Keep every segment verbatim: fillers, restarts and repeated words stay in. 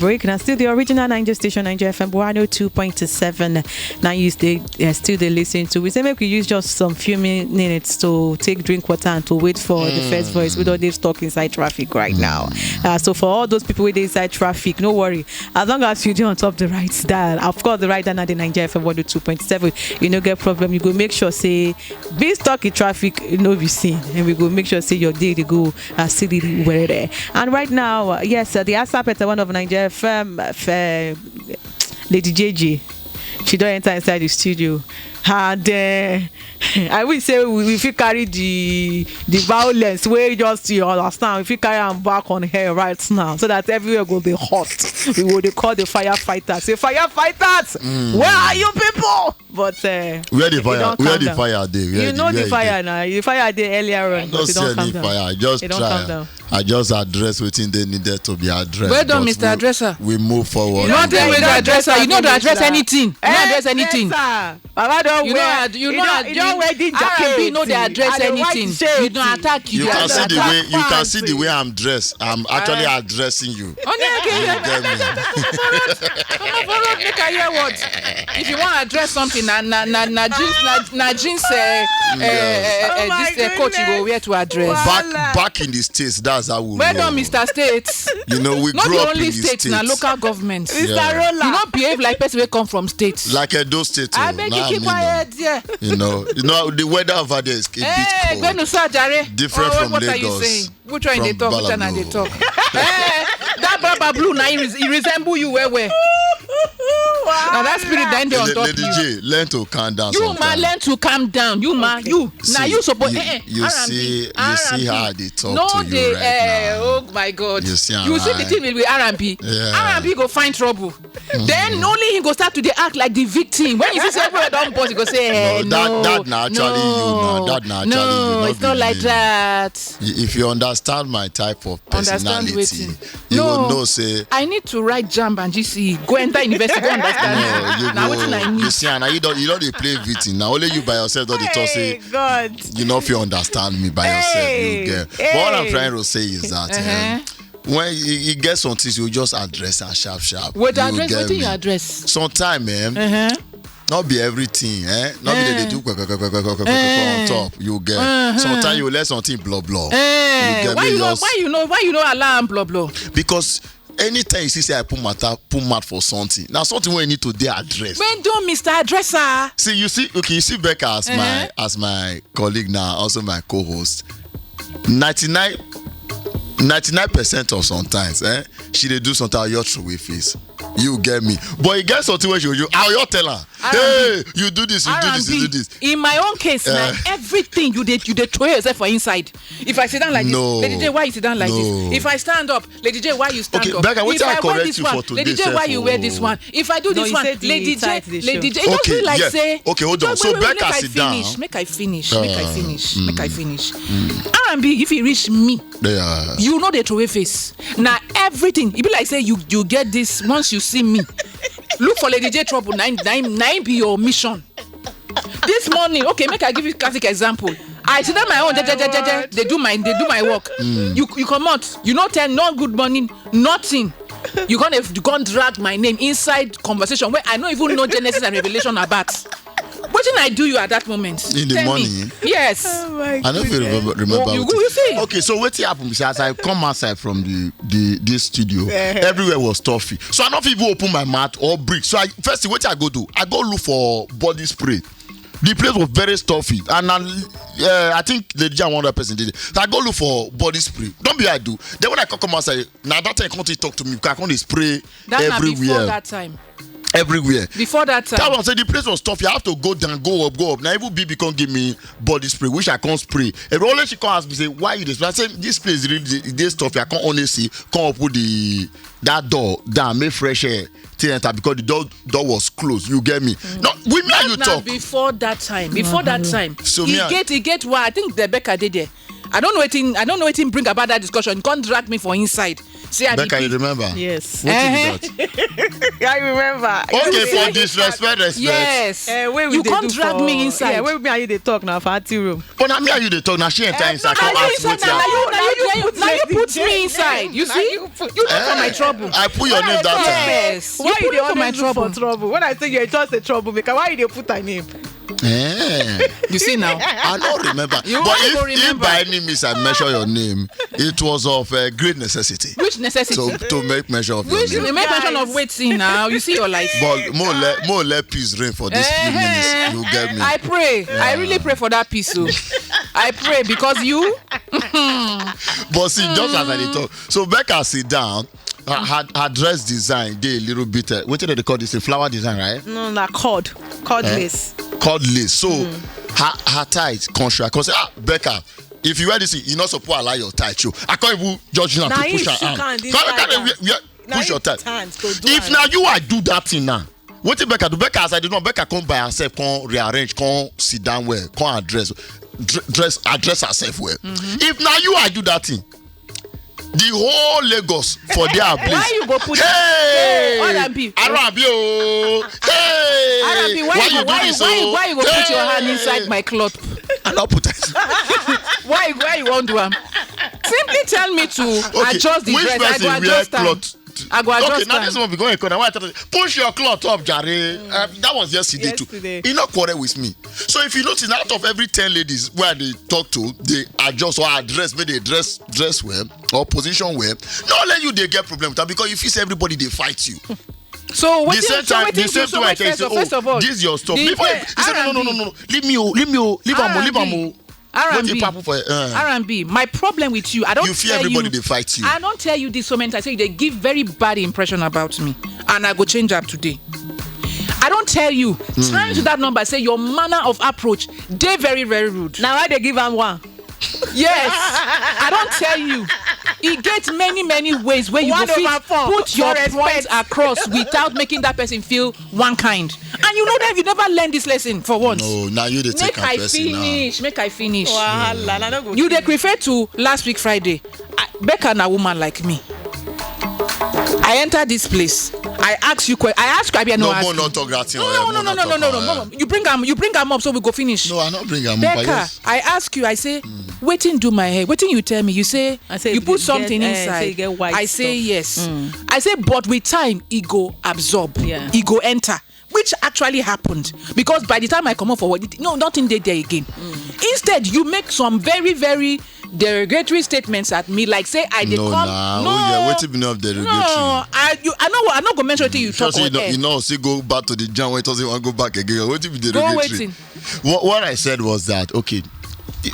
break. Now, still the original Niger station, Niger F M one oh two point seven. Now, you stay uh, still they listen to. We say, make we use just some few minutes to take drink water and to wait for the first voice. We don't need stuck inside traffic right now. Uh, so, for all those people with inside traffic, no worry. As long as you do on top the right dial, of course, the right dial at the Niger F M one oh two point seven, you no get problem. You go make sure say be stuck in traffic, no be seen, and we go make sure say your day they go uh, silly where there. And right now, uh, yes, uh, the ASAP at one of Niger F M, uh, Lady J J, she don't enter inside the studio, and uh, I will say we, we fit carry the the violence wey just, you understand, we fit carry am back on her right now, so that everywhere go be hot. We go dey call the firefighters, say, "Firefighters, where are you people?" But uh, Where the e fire? don Where calm the down. fire dey? Where You the, know where the e dey? fire now. The fire dey earlier I on, no but e see don calm any down. fire. I just E don calm try. Down. I just address wetin dey needed to be addressed. Well done, But Mister we, Addresser. We move forward. You don't We think we get go there. Addresser? You know the address anything. You know address anything. Baba don You know, wear. ad- you know, ad- you, Don wear the R and B know the jacket. Address And the white anything. shirt. You don't attack. You You don't can see the attack. way you can see the way I'm dressed. I'm actually addressing you. Only You again. get me? Come on, come on, come on, make I hear what. If you want to address something, na na na na jeans, na, na jeans. Uh, uh, uh, Oh uh, my this uh, coat you go goodness. wear to address. Wow. Back back in the states, that's how we Well roll. done, Mister States. You know, we Not grew the up only in the state, na states. Local government. Mister Yeah. Roller. You not behave like person wey come from state. Like Edo State. I Oh, beg nah, you keep me, no. Quiet there. You know, you know the weather over there is a bit Hey, cold. Benusa Jare. Different Oh, from what Lagos. Are you saying? Which one they From talk? Which one they Balamu. Talk? Eh, that Baba Blue now he, res- he resemble you well well. Now that spirit that dey on La- top Lady you. J, learn to calm down. You Sometimes. Man, learn to calm down. You man, you now See, you suppose. you- Eh, eh, you R and B, see- you see R and B. how they talk No, to you they, right eh, now. Oh my God! You see am You see the right. Thing with R and B. Yeah. R and B go find trouble. Then only he go start to dey act like the victim. When you see say everyone don burst, he go say, eh, No, that- no, that na actually you no, na. That na actually no, you, not it's not be like me. That. If you understand my type of Understand personality, wetin? you No. Will know say I need to write JAMB and G C E. Go enter university, go understand. No, you Now go- wetin I need. You see, and you don't you don't dey play victim. Now only you by yourself don't dey talk say God. You know if you understand me by yourself, Hey, you get. But what I'm hey. Trying to say is that Uh-huh. um, when you, you get some things, you just address and sharp sharp. Wait, You address get wetin you me? Address. Sometimes, man, Uh-huh. Not be everything, eh? Not be they do kwe- kwe- kwe- kwe- kwe- kwe- kwe- kwe- on top. You get. Sometimes you let something blow blow. Eh, You get why me, you know? Just- Why you know? Why you know? Allow am blow blow. Because anytime you see say I put matter, put mouth for something. Now something when you need to dey address. When don Mister Addresser. See, you see, okay, you see Becca as my Uh-huh. as my colleague now, also my co-host. Ninety nine, ninety nine percent of sometimes, eh, she dey do something, I just throw away face. You get me? But you get something when she you, I just tell her, hey, you do this, you do this, you do this. In my own case, na Eh. Everything you dey you dey throw yourself for inside. If I sit down like No. This, Lady J, why you sit down like No. This? If I stand up, Lady J, why you stand Okay, up? Becca, wetin If I I wear correct this you one, for today Lady J, why sef, you wear oh? This one? If I do No, this you one, said the Lady J, tight, the Lady show. J, it just Okay, be like yeah. Say, Okay, hold on. wait, So wait, wait, Becca make I sit down. Finish, make I finish, make I Uh, finish, make I finish. R and B, if he reach me, Yeah. You know they throw away face. Now everything, it be like say you you get this once you see me. Look for Lady J trouble. Nine nine nine be your mission. This morning, okay, make I give you classic example. I sit down my own, je, je, je, je, je, they do my they do my work. You you come out, you no tell no good morning, nothing. You gonna you gonna drag my name inside conversation where I no even know Genesis and Revelation about. Wetin I do you at that moment? In the Tell me. Morning? Yes. I don't feel remember, remember Oh, you, wetin- you see? Okay, so what happened? Because as I come outside from the the this studio, everywhere was stuffy. So I don't even open my mouth or breathe. So I first thing what I go do, I go look for body spray. The place was very stuffy, and I, uh, I think the J one hundred person did it. So I go look for body spray. Don't be I do. Then when I come come outside, now that time come to talk to me. I come dey spray That na everywhere. Before that time. Everywhere. Before that time. That one say the place was tough. You have to go down, go up, go up. Now even B B come give me body spray, which I can't spray. And only she come ask me say, "Why you this?" I say, "This place really dey- dey tough. I can't only see. Come up with the that door down, make fresh air till enter because the door door was closed." You get me? No, with me and you Now talk. Before that time. Before that time. So he me, I- get he get why I think the Becca did there. I don't know wetin I don't know wetin bring about that discussion. Come drag me for inside. See, I be Becca, you remember? Yes. Wetin be that? I remember. Okay, for disrespect, respect. Yes. Uh, where we You dey can't do drag for, me inside. Yeah, where me and you dey talk now for aunty room. But na me and you dey talk, na she enter inside, come ask wetin happen. Na you, na you, na you put me inside. You see? You look for my trouble. I put your name that time. Yes. Why you dey always look for trouble? When I say you're just a troublemaker, why you dey put her name? Eh. You see now? I don't remember. You but if, remember. If by any means I measure your name, it was of uh, great necessity. Which necessity? To, to make measure of Which your name. Make mention of waiting now. You see your life. But more let more let peace reign for these few minutes. You get me? I pray. Yeah. I really pray for that peace. So. I pray because you. But see, just as I dey talk, so Becca sit down. Her, her, her dress design dey a little bit. Uh, what do they call this? A flower design, right? No, na cord, cord eh? Lace. Cord lace. So mm. her her tight contract. Cause ah, Becca, if you wear this, you not support allow your tight show. I can't even judge you now to push her hand. Can't, can't, can't, push your tight. If now you I do that thing now, what if Becca do? Becca as I do not Becca come by herself, come rearrange, come sit down well, come address, dress address herself well. Mm-hmm. If now you I do that thing, the whole Lagos for their place. Why you go put hey, R and B? R and B oh. Hey. R and B, why, why you, you do why, this? Why, oh? Why you go hey. Put your hand inside my cloth? I not put it. Why why you won't do am? Simply tell me to okay. Adjust the which dress. I go adjust am. I go adjust okay, now this one be going corner. Why push your cloth up, Jare? Mm. Uh, that was yesterday, yesterday too. He not quarrel with me. So if you notice, out of every ten ladies where they talk to, they adjust or address, maybe they dress dress well or position well. No, let you they get problem with that because you feel everybody they fight you. So what the same time, the same time I can say, oh, this is your stuff. Before you say no, no, no, no, no, leave me, oh, leave me, oh, leave am, oh, leave am, oh. R and B. Wetin happen for uh, R and B? My problem with you, I don't. You fear tell everybody you, they fight you. I don't tell you this so many times. Say they give very bad impression about me, and I go change up today. I don't tell you. Mm. Time to that number. Say your manner of approach, they very very rude. Now I they give am one. Yes, I don't tell you. E get many many ways where you go fit put your point across without making that person feel one kind. And you know that you never learn this lesson for once. No, now you dey take am personal. Make I finish. Make I finish. Wahala, na no go. You dey refer to last week Friday. I, Becca na woman like me. I enter this place. I ask you que- I ask you, Abia, no, no ask more you. Not talk that thing. No, no, no, no, no, no, no, no. You bring am, you bring am up so we go finish. No, I not bring am up. Becca, I ask you. I say, mm. Wetin do my hair? Wetin you tell me? You say I say you put something get, inside. Uh, get white I say stuff. Yes. Mm. I say, but with time, it go absorb. Yeah. It go enter. Which actually happened because by the time I come up for work, no, nothing dey there again. Mm. Instead, you make some very, very derogatory statements at me, like say I dey no, come. Nah, no, oh, yeah, what if you know derogatory? No, I, you, I know, I know. Go mention mm, you talk. You know, you know, see, go back to the jam when it doesn't want to go back again. What if you derogatory? Go waiting. What, what I said was that okay.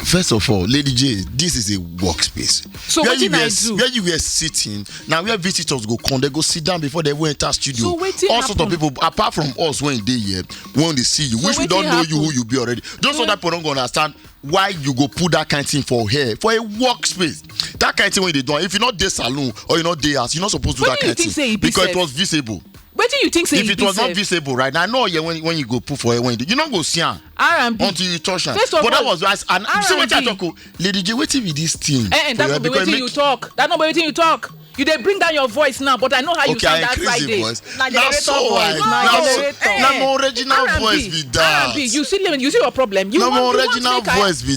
First of all, Lady J, this is a workspace. So where you were, do? Where you were sitting, now where visitors go come, they go sit down before they even enter studio. So all sort of people, apart from us when they here, when they see you, so which we don't know you who you be already. Those other people don't go understand why you go put that kind of thing for hair for a workspace. That kind of thing when they do, if you not dey saloon or you not dey house, you not supposed to do that kind of thing because it was visible. Wetin you think say if it was not visible, right? I know yeah, when when you go put for when you, you no go see am R and B until you touch am. But that was as and you see wetin I talk o, Lady J, wetin be this thing? Eh, eh, that no be wetin you talk. That no be wetin you talk. You dey bring down your voice now, but I know how you sound that Friday. Okay, I increase the voice. Na generator voice. Na my original voice be that. R and B, you see, you see your problem. You want,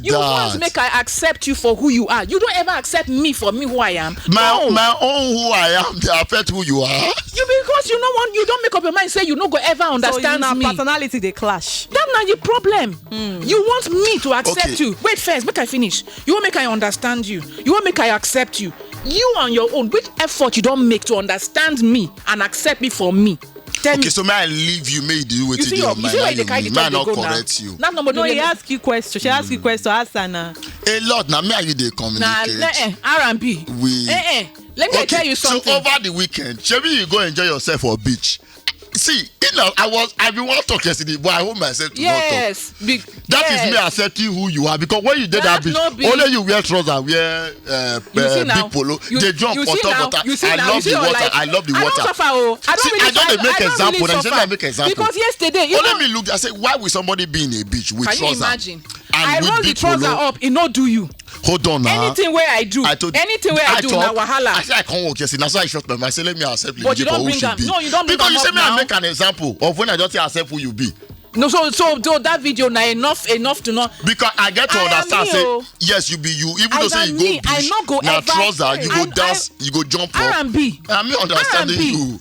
you want make I accept you for who you are. You don't ever accept me for me who I am. My my own who I am dey affect who you are. You because you no want you don't make up your mind say you no go ever understand me. So na personality dey clash. That na your problem. Mm. You want me to accept you. Wait first, make I finish. You want make I understand you. You want make I accept you. You on your own. Which effort you don't make to understand me and accept me for me? Tell okay, me. So may I leave you? May you do what you, you do. You see, you see why they carry the talk go now. Not correct you. No, he ask you question. She ask you question. Ask her now. A lot now. Me and you they communicate. Nah, eh, eh, R and B. We. Eh, eh. Let me tell you something. So over the weekend, Shebi, you go enjoy yourself for beach. See, you know, I was I been want to talk yesterday, but I hold myself to not talk. Yes, that is me accepting who you are because when you did that beach, only you wear trousers, wear uh, uh, big polo. They jump on top water. I love the water. I love the water. I don't suffer. Oh. I don't really suffer. I don't make example. Because yesterday, only me look. I say, why will somebody be in a beach with trousers? Can you imagine? I roll the trouser up, e no do you. Hold on now. Anything wey I do, I told anything wey I, I do na wahala. I say I come work yesterday. Na so I shut my mouth. I say let me accept. But you don bring am. No, you don bring am up now. Because you say me I make an example of when I just say accept who you be. No, so so so that video na enough enough to know. Because I get to understand say yes, you be you, even though say you go beach, na trouser, you go dance, you go jump up. R and B. I mean understanding you.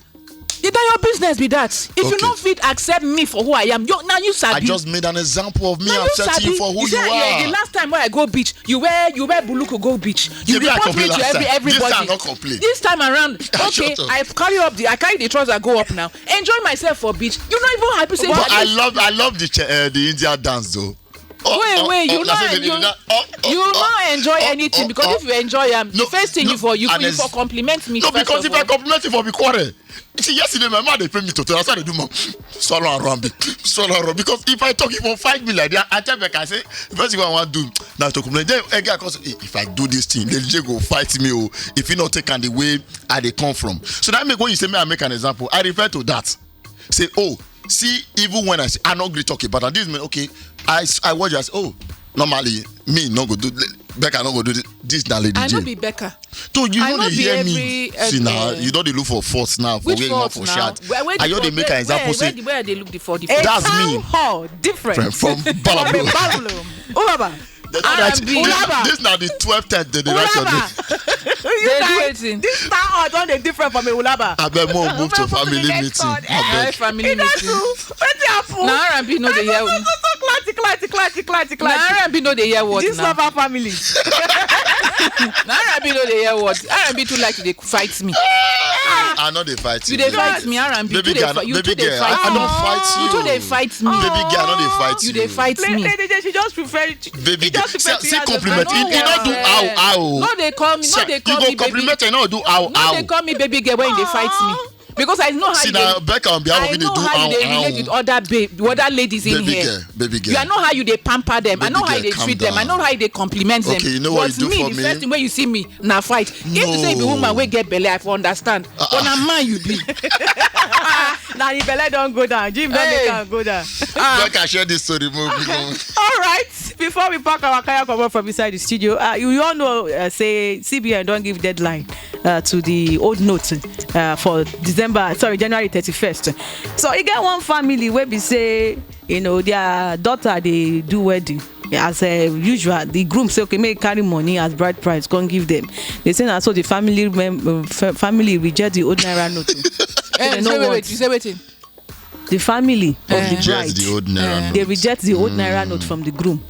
Is that your business be that? If you no fit accept me for who I am, you now you sabi. I just made an example of me accepting you for who you are. The last time when I go beach, you wear you wear buluku go beach. You report me to every everybody. This time I no complain. This time around, okay, I carry up the I carry the trouser go up now. Enjoy myself for beach. You no even happy say. But I love I love the uh, the India dance though. Wait wait you no you you no enjoy anything because if you enjoy am the first thing you for you you for compliment me. No because if I compliment you for be quarrel. See yesterday my man dey pay me to tell us how to do my swallow and rambi swallow and rambi because if I talk you for fight me like that I tell Becca say the first thing I wan do na to complain then again I come say if I do this thing then J go fight me o if he no take am the way I dey come from so that make when you say me I make an example I refer to that say oh see even when I say I no gree talk about am this mean okay I I watch you I say oh normally me no go do Becca no go do this this na lady J. I no be Becca. So you no dey hear me see na you don dey look for fault now for where you wan for shout I just dey make an example say where I dey look the for the fault. That's me. Town hall different from from Balabolo. Ulaba. They don write Ulaba. This na the twelfth time they dey write your name. You guys, this town hall don dey different from a Ulaba. Abeg mo move to family meeting. Abeg family meeting. Wetin happen? Na R and B no dey hear. Classic, classic, classic, classic, classic. Na R and B no dey hear what na. This lover family. Na R and B no dey hear what. R and B too like to dey fight me. I no dey fight you. You dey fight me, R and B. Baby girl, you too dey fight me. I no fight you. You too dey fight me. Baby girl, I no dey fight you. You dey fight me. Lady J, she just prefer. Baby girl, see compliment. He no do ow ow. No dey call me, no dey call me baby. You go compliment, you no do ow ow. No dey call me baby girl when you dey fight me. Because I know how you dey. See na Becca on behalf of you dey do how how. I know how you dey relate with other babe, with other ladies in here. Baby girl, baby girl. You I know how you dey pamper them. I know how you dey treat them. I know how you dey compliment them. Okay, you know what you do for me? But me, the first thing when you see me, na fight. If you say you be woman wey get belle, I for understand. But na man you be. Na the belle don go down. Jim don make am go down. Becca share this story more. All right. Before we pack our kaya comot from inside the studio, uh, you all know uh, say C B N don give deadline uh, to the old note uh, for December, sorry, January thirty-first. So you get one family where we say, you know, their daughter they do wedding. As uh, usual, the groom say, okay, make carry money as bride price, come give them. They say, now so the family mem- uh, f- family reject the old naira note. Eh, no wait, wait, you say waiting. The family of the bride, the old naira they reject the old naira note from the groom.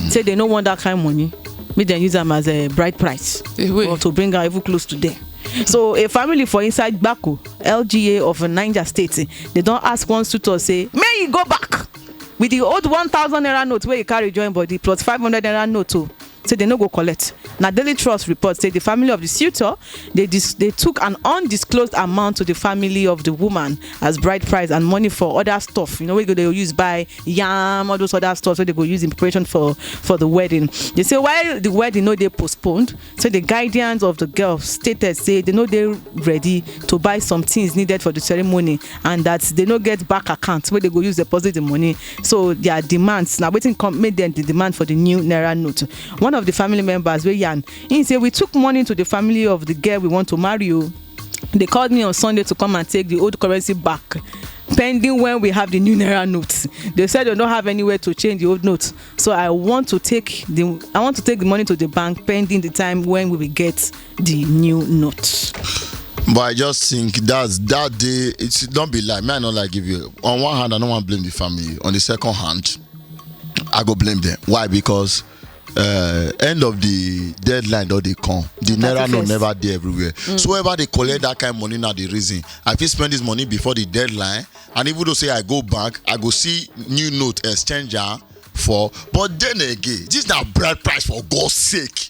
Say they no want that kind of money. Make them use them as a bride price or to bring her even close to them. So a family for inside Bako, L G A of Niger State, eh, they don't ask one suitor say, may he go back with the old one thousand naira note where he carry join body plus five hundred naira note too. Say they no go collect. Na Daily Trust report say the family of the suitor they dis- they took an undisclosed amount to the family of the woman as bride price and money for other stuff. You know we go they use buy yam all those other stuff so they go use in preparation for for the wedding. They say while the wedding no dey postponed, so the guardians of the girl stated say they no dey ready to buy some things needed for the ceremony and that they no get back account where they go use deposit the money. So their demands now waiting come make them the demand for the new naira note. One of the family members wey yarn, he say we took money to the family of the girl we want to marry o. They called me on Sunday to come and take the old currency back pending when we have the new naira note. They said they don't have anywhere to change the old note, so I want to take the I want to take the money to the bank pending the time when we will get the new note. But I just think that's that day. It's don't be lie. Me, I no like give you. On one hand, I don't want to blame the family. On the second hand, I go blame them. Why? Because uh, end of the deadline don dey come. The naira note never dey everywhere. So whoever dey collect that kind money na the reason. I fit spend this money before the deadline, and even though say I go bank, I go see new note exchange am for. But then again, this na bride price for God's sake.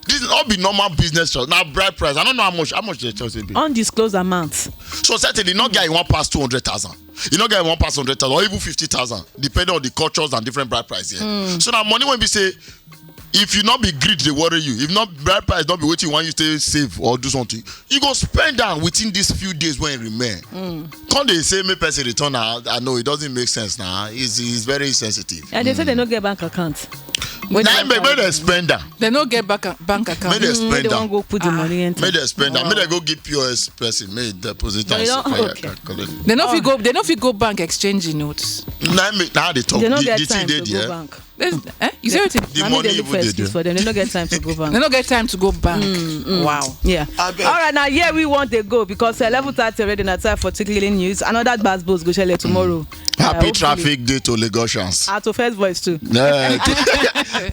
This no be normal business trust. Na bride price. I don't know how much how much the trust dey be. Undisclosed amount. So certainly not guy you wan pass two hundred thousand. You no get one pass hundred thousand or even fifty thousand, depending on the cultures and different bride price here. So na money wey be say if you not be greed dey worry you, if not bride price not be wetin you wan use take save or do something, you go spend am within these few days when remain. Come dey say make person return na, I know it doesn't make sense na, it's, it's very insensitive. And they say they no get bank account. Na im make make dem spend am. They no get back bank account. Make dem Mm, spend they wan am. Go put the money enter. Make dem spend am. Make dem go give P O S person make e deposit But am. you So don't- fire okay. Calculate. They no fit go. They no fit go bank exchange notes. Na im make na how they talk. They no The get the thing time dey to go there. Bank. There's- eh? You see wetin? The Na me money dey look even for dey excuse there. For them. They no get time to go bank. They no get time to go bank. Wow. Yeah. Abeg. All right, now here we want to go because eleven thirty already. Now time for tickling news. Another gbas gbos go shele tomorrow. Happy Uh, hopefully. Traffic day to Lagosians. At to first voice too. Eh,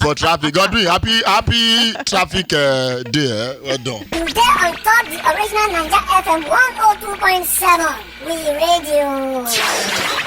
for traffic. God doing happy happy traffic uh, day. Eh? Well done. You dey on top the original Naija F M one oh two point seven. We radio.